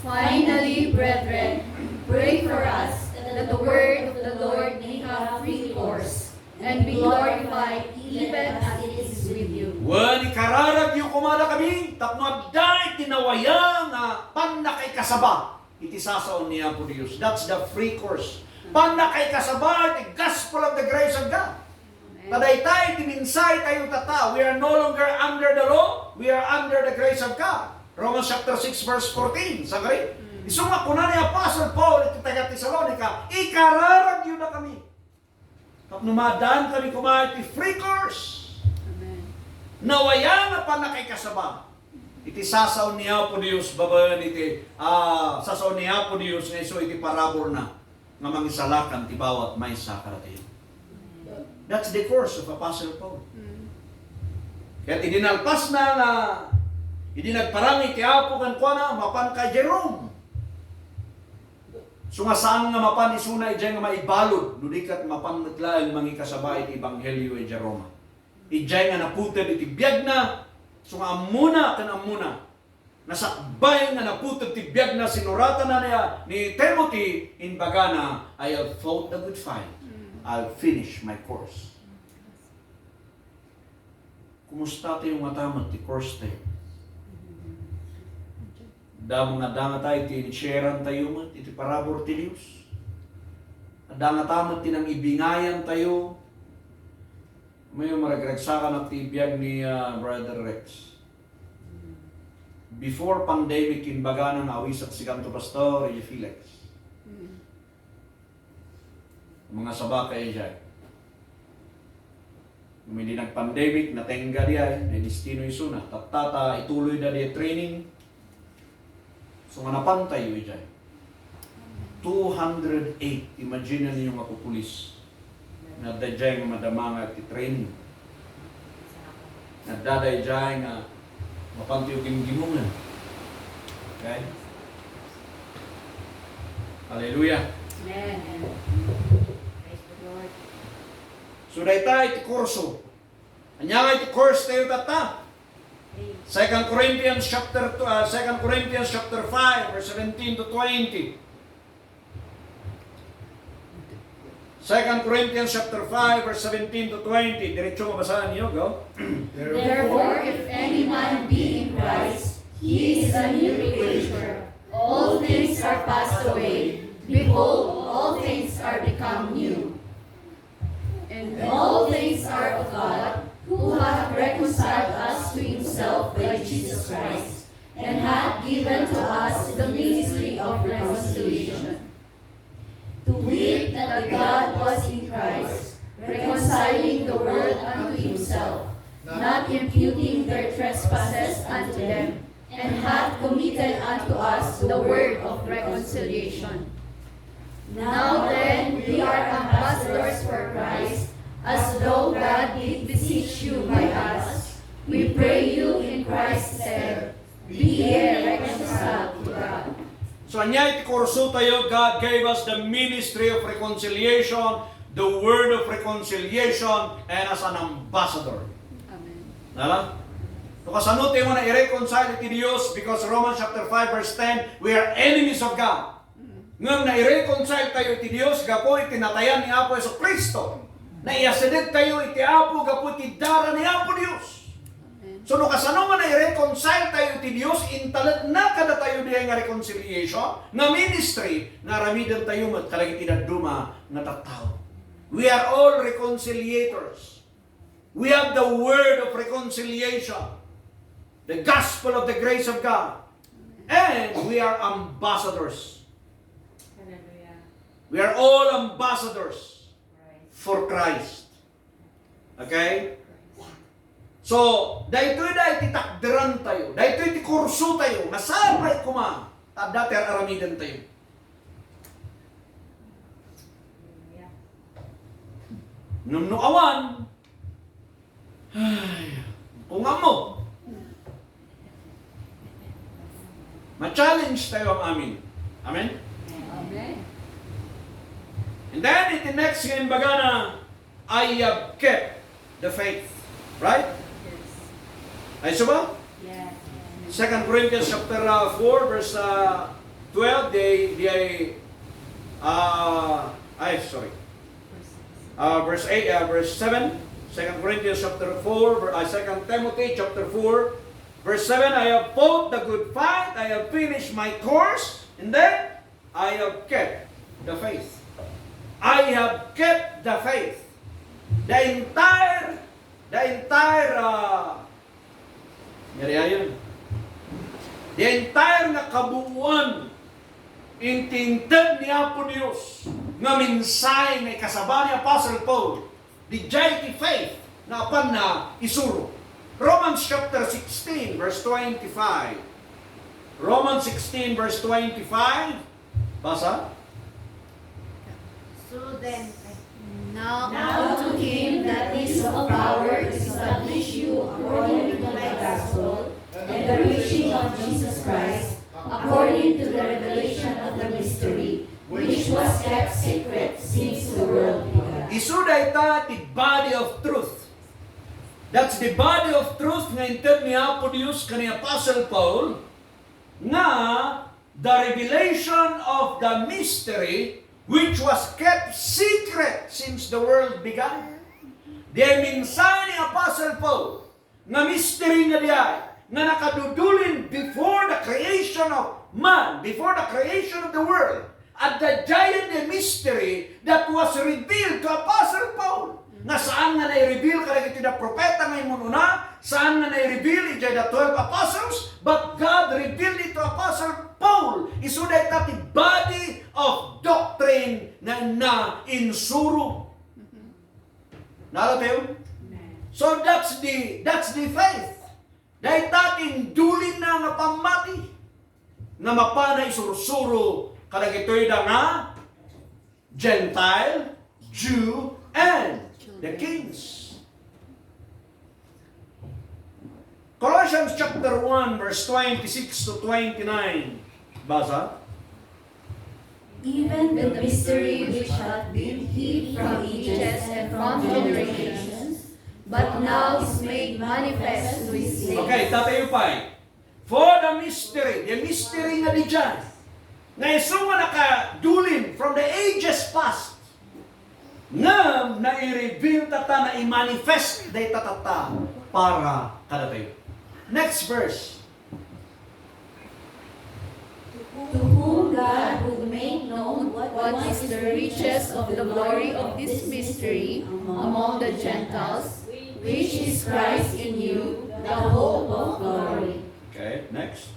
Finally, brethren, pray for us that the word of the Lord may have free course and be glorified even as it is with you. Wen ikararagyo koma dakami tapno adda iti nawaya nga pannakaikasaba iti sasaon ni Apo Dios. That's the free course. Pannakaikasaba iti gospel of the grace of God. Amen. Ta dayta iti mensahe tayo tatta, we are no longer under the law, we are under the grace of God. Romans chapter six, verse fourteen, sangre? Mm. Isu nga kuna ni Apostle Paul iti taga-Tesalonica, "Ikararagyo dakami tapno maaddaankayo koma iti free course." Amen. Nawaya nga pannakaikasaba iti sasaon ni Apo Dios babaen iti, ah, sasaon ni Apo Dios nga isu iti paraburna nga mangisalakan ti bawat maysa kadatayo. That's the course of Apostle Paul. Mm. Ket idi nalpasna nga, idi nagparang iti Apo kenkuana, mapan ka Jerome. So nga saan nga mapan isuna idiay nga maibalud, no di ket mapan met laeng mangikasaba iti ebanghelio idiay Roma. Idiay nga naputed iti biagna, so nga ammona ken ammona, nasakbay nga naputed ti biagna, sinuratana ni, ni Timothy, imbagana, "I have fought the good fight. Mm. I've finished my course." Kumusta tayo nga tamat ti course tayo? Adda nga, adda nga tayo ti inisharean tayo met iti parabur ti Dios. Adda nga tamat ti nangibingayan tayo. May maragragsakan ti biag ni, ah, Brother Rex. Before pandemic, imbagana nga awisak sikanto, Pastor, idiay Felix. Mm. Mangasaba ka idiay. Ngem idi nag-pandemic, natengga diay, nadistino isuna. Tatta ta ituloyda diay training. So nga napantayo idiay. Two hundred eight, imagine niyo nga pupulis. Nga adda idiay nga madamanga ti training. Nga adda idiay nga mapantayo gimgimongen. Okay? Hallelujah. Amen. Praise the Lord. So, dayta iti kurso. Ania nga iti course tayo tatta? Second Corinthians chapter two, ah, Second Corinthians chapter five, verse seventeen to twenty. Second Corinthians chapter five, verse seventeen to twenty. Diretso nga basahan niyo, go. Therefore, if any man be in Christ, he is a new creature. All things are passed away. Behold, all things are become new. And all things are of God, who hath reconciled us to himself by Jesus Christ, and hath given to us the ministry of reconciliation. To wit, that God was in Christ, reconciling the world unto himself, not imputing their trespasses unto them, and hath committed unto us the word of reconciliation. Now then, we are ambassadors for Christ, as though God did beseech you by us. We pray you in Christ's stead, be ye reconciled to God. So, ania iti kurso tayo, God gave us the ministry of reconciliation, the word of reconciliation, and as an ambassador. Amen. Nala? No kasano tayo nga nai-reconcile iti Dios? Because Romans chapter five verse ten, we are enemies of God. Ngem nai-reconcile tayo iti Dios gapu iti natayan ni Apo Jesu-Cristo. Naiyasideg tayo iti Apo gapu iti dara ni Apo Dios. Amen. So, no kasano nga nai-reconcile tayo iti Dios, intalekna kadatayo diay nga reconciliation, nga ministry, nga aramiden tayo met kadagiti dadduma nga tattao. We are all reconciliators. We have the word of reconciliation, the gospel of the grace of God, and we are ambassadors. Hallelujah. We are all ambassadors. Praise for Christ. Okay? So, daytoy da iti takderantayo, daytoy ti kursotayo, nga sapay koma, ta adda ti ar-aramidentayo. Ngem no awan, ay, kung ammo, ma-challenge tayo ang amin. Amen? Amen. And then, iti next nga imbagana, "I have kept the faith." Right? Yes. Ay, isu ba? Yes. Second Corinthians chapter, uh, four, verse, uh, twelve, the, the, uh, ay, sorry. Uh, verse eight, uh, verse seven, Second Corinthians chapter four, ver-, uh, Second Timothy chapter four, verse seven, "I have fought the good fight, I have finished my course," and then, "I have kept the faith." I have kept the faith. The entire, the entire, uh, Ngariayon. The entire nga kabuuan iti inted ni Apo Dios nga mensahe nga ikasaba ni Apostle Paul, diay ti faith nga apanna isuro. Romans chapter sixteen, verse twenty-five. Romans sixteen, verse twenty-five. Basa. So then, now, now to him that is of power to establish you according to my gospel and the preaching of Jesus Christ, according to the revelation of the mystery, which was kept secret since the world began. Isu dayta ti body of truth. That's the body of truth nga inted ni Apo Dios ken ni Apostle Paul, nga the revelation of the mystery which was kept secret since the world began. Diay mensahe ni Apostle Paul nga mystery nga diay nga nakadudulin before the creation of man, before the creation of the world. Adda diay the mystery that was revealed to Apostle Paul. Nga saan nga nai-reveal kadagiti da propeta nga imun-una, saan nga nai-reveal idiay the twelve apostles, but God revealed it to Apostle Paul. Isu dayta ti body of doctrine nga inna insuro. Nalatayo? So that's the, that's the faith. Dayta ti indulinna nga pammati nga mapana isursuro kadagitoy da nga Gentile, Jew, and the kings. Colossians chapter one, verse twenty-six to twenty-nine. Basa. Even the mystery which hath been hid from ages and from generations, but now is made manifest to his saints. Okay, tatayo pa eh. For the mystery, the mystery nga didiay, nga isu nga nakadulin from the ages past, ngem nai-reveal tatta, nai-manifest dayta tatta para kadatayo. Next verse. To whom God would make known what is the riches of the glory of this mystery among the Gentiles, which is Christ in you, the hope of glory. Okay, next.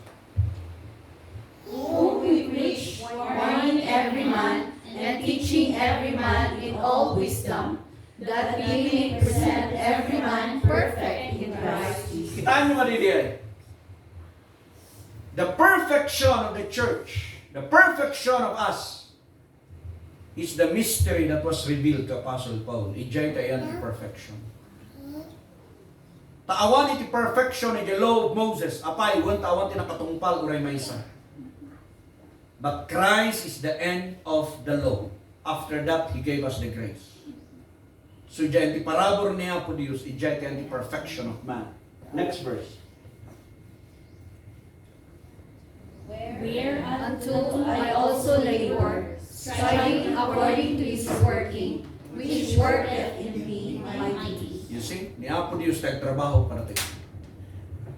Whom we preach, warning every man, and teaching every man in all wisdom, that we may present every man perfect in Christ Jesus. Kitaan nyo nga didiay? The perfection of the church, the perfection of us, is the mystery that was revealed to Apostle Paul. Idiay ta iyan ti perfection. Ta awan iti perfection iti law of Moses, apay, wen ta awan ti nakatungpal uray maysa. But Christ is the end of the law. After that, He gave us the grace. So, diay ti parabur ni Apo Dios, idiay ti perfection of man. Next verse. Whereunto I also labor, striving according to his working, which worketh in me mightily. You see, ni Apo Dios ti agtrabaho kadatayo.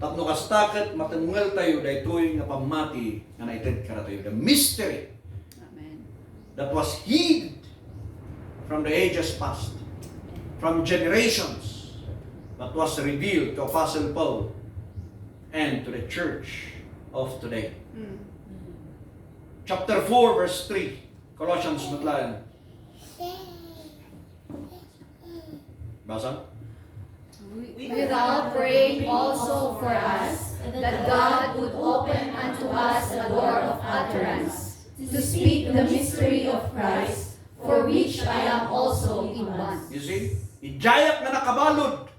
Tapno kasta ket matengngel tayo daytoy nga pammati nga naited kadatayo. The mystery Amen. That was hid from the ages past, from generations, but was revealed to Apostle Paul and to the church of today. Mm. Chapter four, verse three, Colossians met laeng. Basa? Without praying also for us, that God would open unto us a door of utterance, to speak the mystery of Christ, for which I am also in bonds. You see? Idiayak nga nakabalud.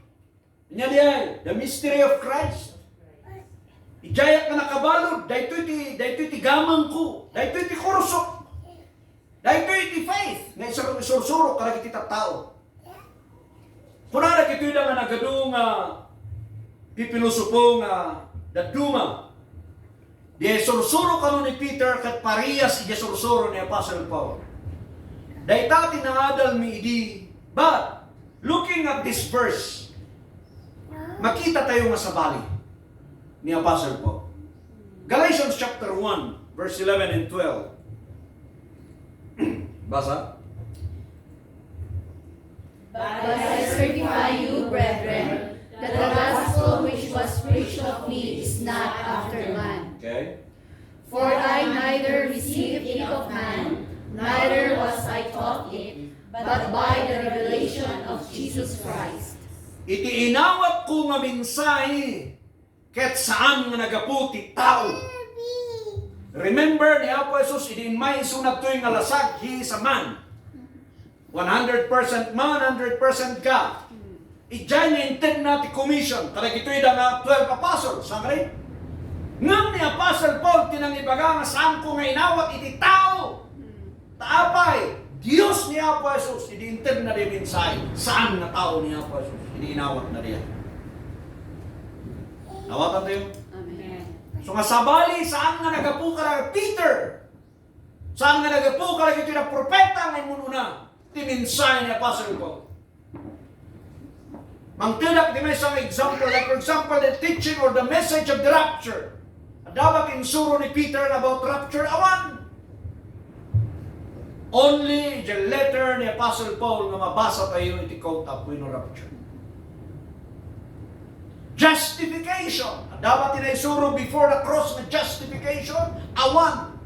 Ania diay, the mystery of Christ. Idiayak nga nakabalud, daytoy ti, daytoy ti gamengko, daytoy ti kursok. Daytoy ti faith nga isur-, isursurok kadagiti tattao. Kuna dagitoy da nga nagadu nga pipilosopo nga dadduma, di isursuro kano ni Peter ket parehas iti sursuro ni Apostle Paul. Dayta ti naadalmi idi. But looking at this verse, makita tayo nga sabali ni Apostle Paul. Galatians chapter one, verse eleven and twelve. Basa? But I certify you, brethren, that the gospel which was preached of me is not after man. Okay. For I neither received it of man, neither was I taught it, but by the revelation of Jesus Christ. Iti inawatko nga mensahe, ket saan nga nagapu ti tao. Remember ni Apo Jesus, idi immay isuna daytoy nga lasag, he is a man. One hundred percent man, hundred percent God. Idiay nga intedna ti commission kadagitoy da nga twelve apostles, saan kadi? Ngem ni Apostle Paul ti nangibaga nga saanko nga inawat iti tao. Ta apay, Dios ni Apo Jesus, idi intedna diay mensahe, saan nga tao ni Apo Jesus, idi inawatna diay. Nawatan tayo? Amen. So nga sabali, saan nga nagapu kada Peter? Saan nga nagapu kadagitoy a propeta nga immun-una ti mensahe ni Apostle Paul? Mangtedak iti maysa nga example, like for example, the teaching or the message of the rapture. Adda ba ti insuro ni Peter about rapture? Awan. Only the letter ni Apostle Paul nga mabasa tayo iti quote up wenno rapture. Justification. Adda ba ti naisuro before the cross nga justification? Awan.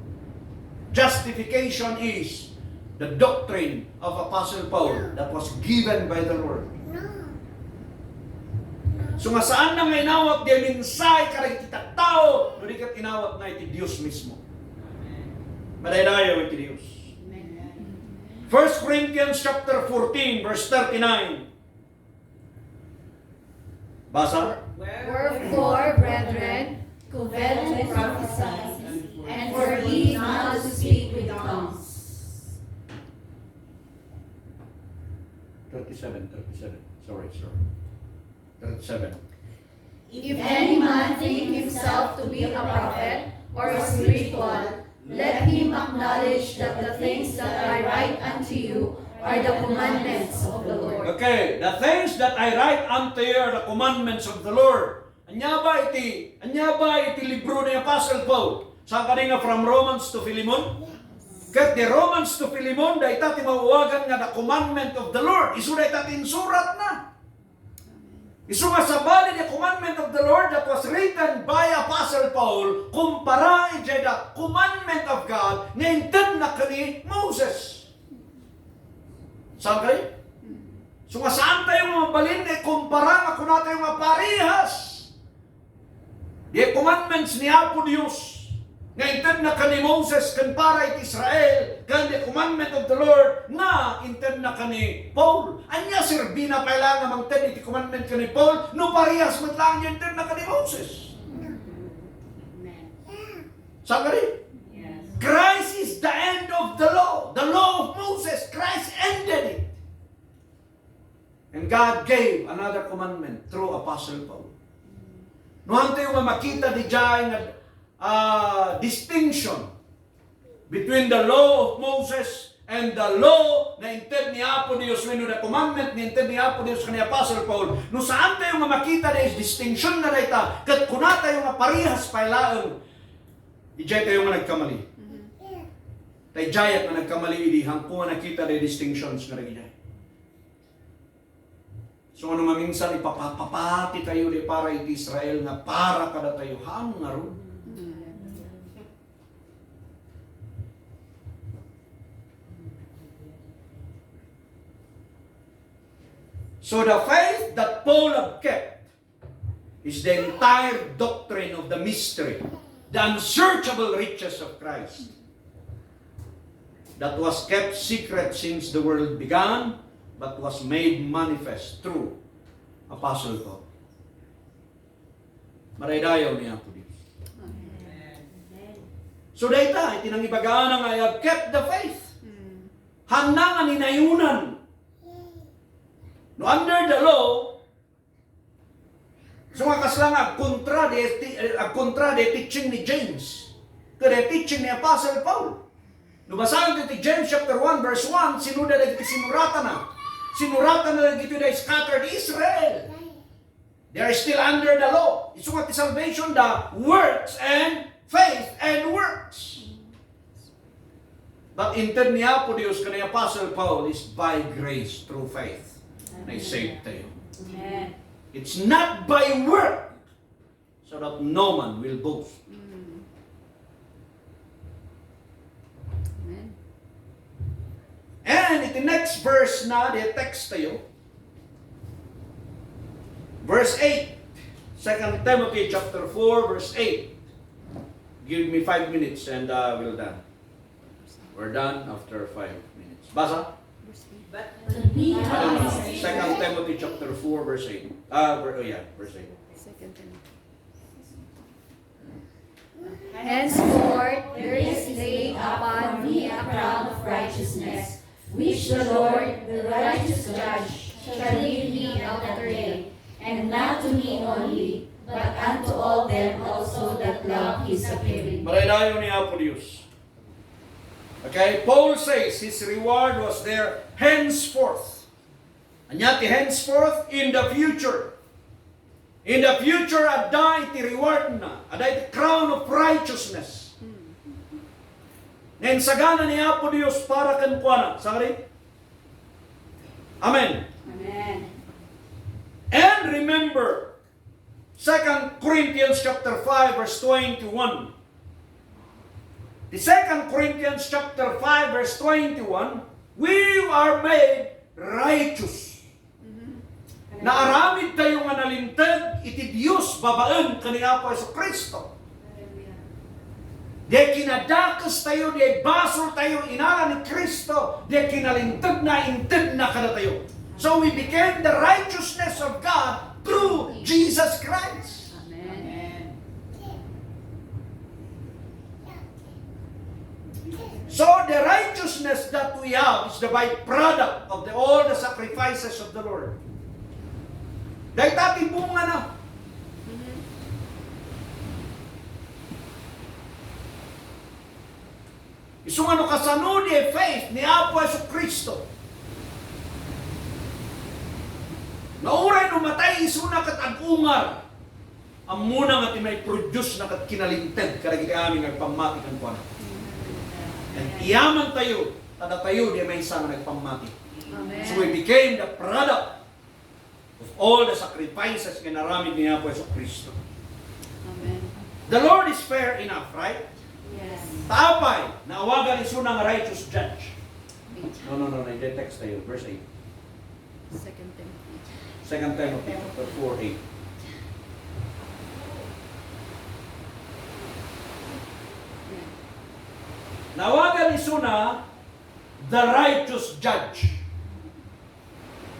Justification is the doctrine of Apostle Paul that was given by the Lord. So nga saan na nga inawat diay mensahe kadagiti tattao, no di ket inawatna iti Dios mismo. Madaydayaw iti Dios. First Corinthians chapter fourteen, verse thirty-nine. Basa. Wherefore, brethren, covet to prophesy, and forbid not to speak with tongues. Thirty-seven, thirty-seven. Sorry, sorry. Thirty-seven. If any man think himself to be a prophet or a spiritual, let him acknowledge that the things that I write unto you are the commandments of the Lord. Okay, the things that I write unto you are the commandments of the Lord. Ania ba iti, ania ba iti libro ni Apostle Paul? Saan kadi nga from Romans to Philemon? Ket the Romans to Philemon, dayta ti maawagan nga the commandment of the Lord. Isu dayta ti insuratna. Isu nga sabali the commandment of the Lord that was written by Apostle Paul, kumpara idiay the commandment of God nga intedna ken ni Moses. Saan kadi? So nga saan tayo nga mabalin nga ikumpara nga kuna tayo nga parehas the commandments ni Apo Dios nga intedna ken ni Moses ken para iti Israel, ken the commandment of the Lord nga intedna ken ni Paul. Ania serbina pay la nga mangted iti commandment ken ni Paul no parehas met laeng nga intedna ken ni Moses? Amen. Saan kadi? Yes. Christ is the end of the law. The law of Moses, Christ ended it. And God gave another commandment through Apostle Paul. No, antayo nga makita diay nga, ah, distinction between the law of Moses and the law nga inted ni Apo Dios, wenno the commandment nga inted ni Apo Dios ken ni Apostle Paul. No, saan tayo nga makita diay distinction nga dayta, ket kuna tayo nga parehas pay laeng, idiay tayo nga nagkamali. Ta idiay nga nagkamali idi haanko nga nakita diay distinctions nga dagiti. So, no maminsan ipapapati tayo diay para iti Israel nga para kadatayo, haan ngarud. So the faith that Paul had kept is the entire doctrine of the mystery, the unsearchable riches of Christ, that was kept secret since the world began, but was made manifest through Apostle Paul. Maraydayaw ni Apo Dios. Amen. So dayta, iti nangibagaana nga, "I have kept the faith." Mm. Hanna nga ninayunan. No under the law, so nga kasla nga agkontra di, ti-, agkontra di teaching ni James, ken di teaching ni Apostle Paul. No basaen ti James chapter one, verse one, sino da dagiti sinuratana? Sinuratana dagiti da scattered Israel. They are still under the law. Isu nga ti salvation, the works and faith and works. But inted ni Apo Dios ken ni Apostle Paul is by grace through faith. Amen. Naisave tayo. Amen. It's not by work, so that no man will boast. Mm. Amen. And iti next verse na, di text tayo. Verse eight. Second Timothy chapter four, verse eight. Give me five minutes and, uh, we'll done. We're done after five minutes. Basa? But to me, Second Timothy chapter four, verse eight. Ah, ver-, oh yeah, verse eight. Second Timothy. Henceforth there is laid up for me a crown of righteousness, which the Lord, the righteous judge, shall give me at that day, and not to me only, but unto all them also that love his appearing. Maraydayaw ni Apo Dios. Okay, Paul says his reward was there henceforth. Ania ti henceforth? In the future. In the future, adda iti rewardna, adda iti crown of righteousness. Nga insagana ni Apo Dios para kenkuana. Sangari? Amen. Amen. And remember, Second Corinthians chapter five, verse twenty-one. The Second Corinthians chapter five, verse twenty-one, we are made righteous. Naaramid tayo nga nalinteg iti Dios babaen ken ni Apo Jesu-Cristo. Di kinadakes tayo, di basol tayo, inala ni Cristo, di kinalinteg na, inted na kadatayo. So we became the righteousness of God through Jesus Christ. Amen. So the righteousness that we have is the byproduct of the, all the sacrifices of the Lord. Dayta ti bungana. Isu nga no kasano di faith ni Apo Jesu-Cristo, nga uray no matay isuna ket ag-ungar, ammona nga ti maiproduce na ket kinalinteg kadagiti amin nga agpammati kenkuana. And iyaman tayo, ta datayo di maysa nga nagpammati. Amen. So we became the product of all the sacrifices nga inaramid ni Apo Jesu-Cristo. Amen. The Lord is fair enough, right? Yes. Ta apay, naawagan isuna nga righteous judge. No, no, no, no, text tayo, verse eight. Second Timothy. Second Timothy chapter four, eight. Naawagan isuna the righteous judge.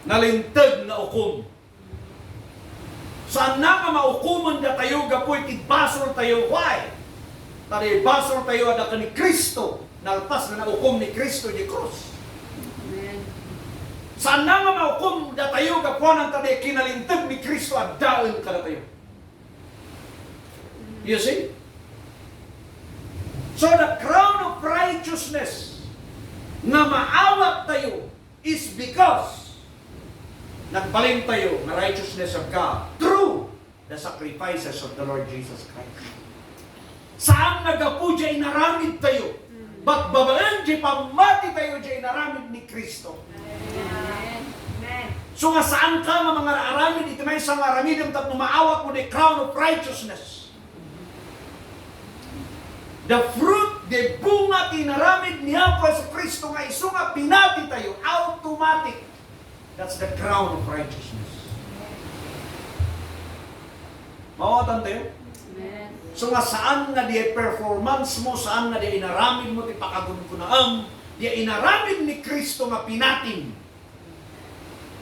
Nalinteg nga ukom. Saanna nga maukomen datayo gapu iti basol tayo. Why? Ta di basol tayo adda ken ni Cristo, nalpas nga naukom ni Cristo iti krus. Amen. Saanna nga maukom datayo gapuanan ta di kinalinteg ni Cristo addaen kadatayo. You see? So the crown of righteousness nga maawat tayo is because nagbalin tayo nga righteousness of God through the sacrifices of the Lord Jesus Christ. Saan nga gapu diay inaramid tayo, but babaen diay pammati tayo diay inaramid ni Cristo. Amen. So nga saan ka nga mangararamid iti maysa nga aramidem tapno maawat mo diay crown of righteousness. The fruit, the bunga ti inaramid ni Apo Jesu-Cristo nga isu nga pinati tayo, automatic. That's the crown of righteousness. Mawatantayo? Amen. So nga saan nga di performance mo, saan nga di inaramid mo ti pakagungunaam, di inaramid ni Cristo nga pinatim.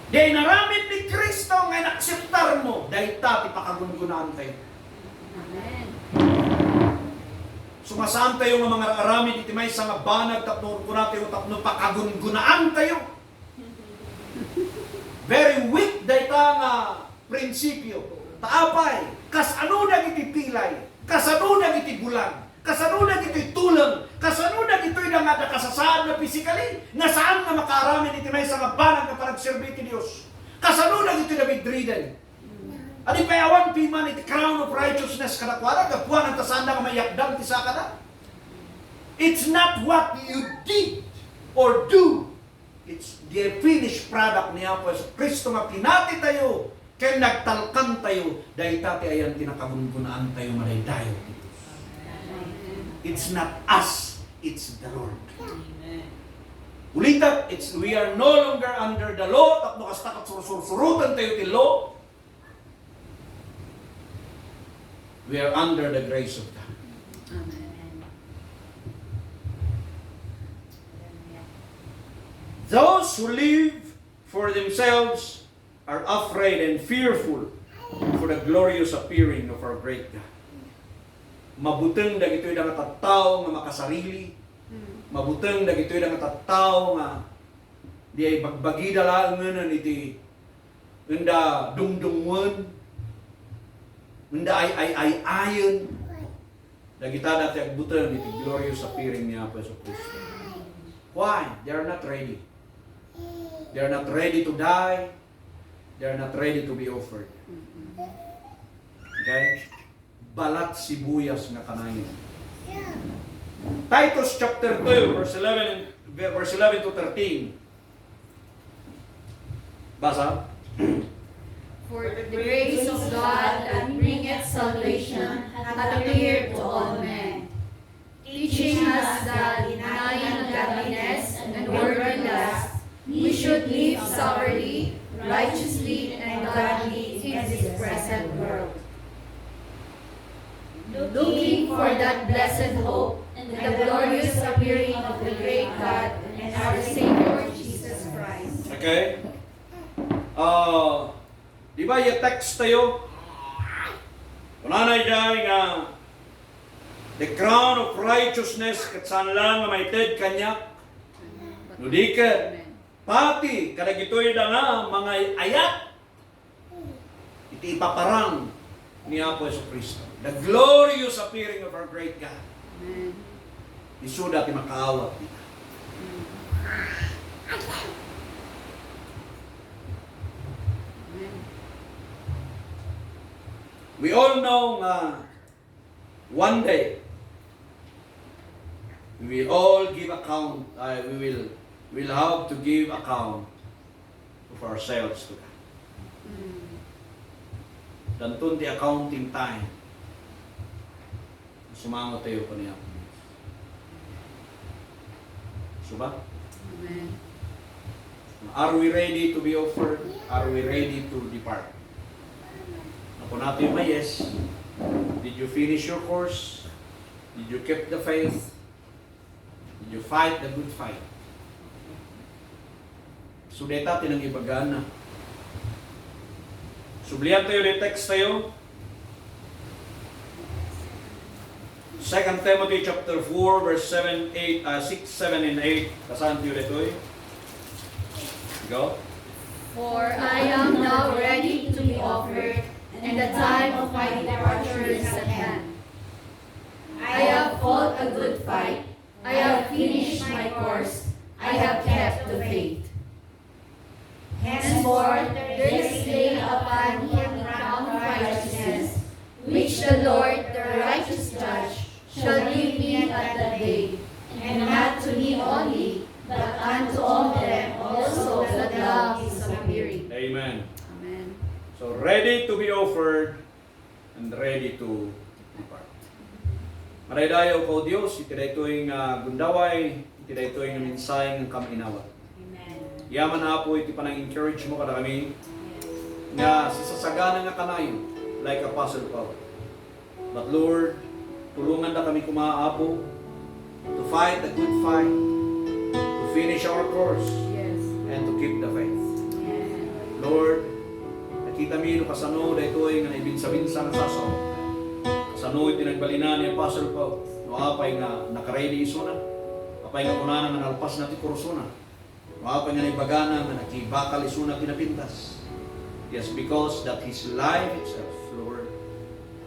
Di inaramid ni Cristo nga inakseptar mo, dayta ti pakagungunaantayo. Amen. So nga saantayo nga mangararamid iti maysa nga banag tapno kunatayo tapno pakagungunaantayo. Very weak dayta nga prinsipio. Ta apay, kasano dagiti pilay? Kasano dagiti bulan? Kasano dagiti tuleng? Kasano dagitoy nga adda kasasaad nga physically nga saan nga makaaramid iti maysa nga banag nga panagserbi ti Dios? Kasano dagitoy nga bedridden? Adi pay awan piman iti crown of righteousness kadakuada, gapuanan ta saanda nga maiyakdang ti sakada. It's not what you did or do. It's the finished product ni Apo Jesu Cristo nga pinatitayo ken nagtalkantayo, dayta ti ayan ti nakagungunaantayo madaydayaw ti Dios. It's not us, it's the Lord. Ulitek, it's, we are no longer under the law, tapno kasta ket sursursurotantayo ti law. We are under the grace of God. Amen. Those who live for themselves are afraid and fearful for the glorious appearing of our great God. Mabuteng dagitoy nga tattao nga makasarili. Mabuteng dagitoy nga tattao nga di ay bagbagida laeng ngenen iti enda dungdungngen, enda ay-ay-ay-ayen. Dagitada ti agbuteng iti glorious appearing ni Apo Jesu Cristo. Why? They are not ready. They are not ready to die. They are not ready to be offered. Okay? Balat sibuyas nga kanayon. Titus chapter two, verse eleven and verse eleven to thirteen. Basa. For the grace of God that bringeth salvation hath appeared to all men, teaching us that denying ungodliness and worldly lust, we should live soberly, righteously, and godly in this present world, looking for that blessed hope and the glorious appearing of the great God and our Savior Jesus Christ. Okay? Ah, di ba, yung text tayo? Kunana idiay nga, "The crown of righteousness ket saan lang nga maited kaniak, no di ket pati kadagitoy da nga mangay-ayat iti ipaparang ni Apo Jesu-Cristo." The glorious appearing of our great God. Amen. Isuda ti makaawat dita. Amen. We all know nga one day, we will all give account, uh, we will, will have to give account of ourselves to God. Mm. Danton ti accounting time. Sumango tayo ko niya. Suba? Amen. Are we ready to be offered? Are we ready to depart? Ako natin may yes. Did you finish your course? Did you keep the faith? Did you fight the good fight? So, deta ti nangibagana. Sublian tayo, di text tayo. Second Timothy chapter four, verse seven, eight, uh, six, seven, and eight. Basahan tayo ditoy. Go. For I am now ready to be offered, and the time of my departure is at hand. I have fought a good fight. I have finished my course. I have kept the faith. Henceforth, there is laid upon me a crown of righteousness, which the Lord, the righteous judge, shall give me at that day, and not to me only, but unto all them also that love his appearing. Amen. Amen. So, ready to be offered and ready to depart. Madaydayaw ka, O Dios, iti daytoy nga gundaway, iti daytoy nga mensahe nga kam inawat. Amen. Yaman, Apo, iti panang-encourage mo kadakami nga sasasagana nga kanayon, like Apostle Paul. But Lord, tulongandakami koma, Apo, to fight the good fight, to finish our course, Yes. and to keep the faith. Yes. Lord, nakitami no kasano daytoy nga naibinsa-binsa nga sasaw. Kasano iti nagbalinan ni Apostle Paul, no apay nga nakaready isuna, apay nga kunana nga nalpasna ti kurusona, no apay nga naibagana nga nakibakal isuna ti napintas. Yes, because that his life itself, Lord,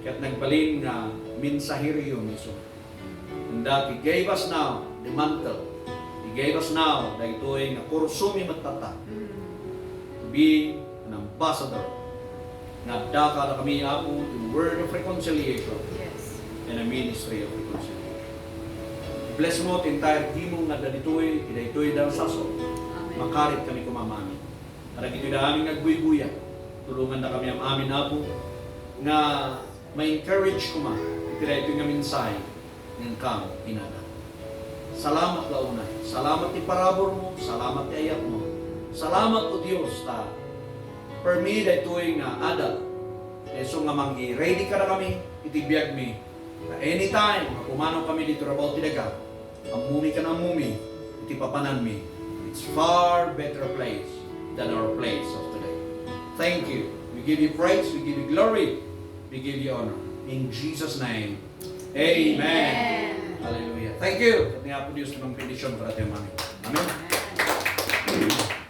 ket nagbalin nga mensaheroyo isu. And that He gave us now the mantle. He gave us now daytoy nga kursomi met tatta to be an ambassador nga adda kadakami, Apo, the word of reconciliation Yes. and a ministry of reconciliation. Bless mo ti entire team nga adda ditoy, ti daytoy nga sasaw. Amen. Makarit kami koma amin. Kadagitoy da amin nga agbuybuya, tulongandakami am-amin, Apo, nga ma-encourage koma iti daytoy nga mensahe nga inkam inada. Salamat la unay. Salamat ti parabur mo, salamat ti ayat mo. Salamat, O Dios, ta permi daytoy nga adal. Isu nga mangi-ready kadakami iti biagmi. Ta anytime nga pumanaw kami ditoy rabaw ti daga, ammomi ken ammomi iti papananmi. It's far better place than our place of today. Thank you. We give you praise, we give you glory, we give you honor. In Jesus' name, amen. Amen. Hallelujah. Thank you. Ket ni Apo Dios ti mangbendision kadatayo amin. Amen.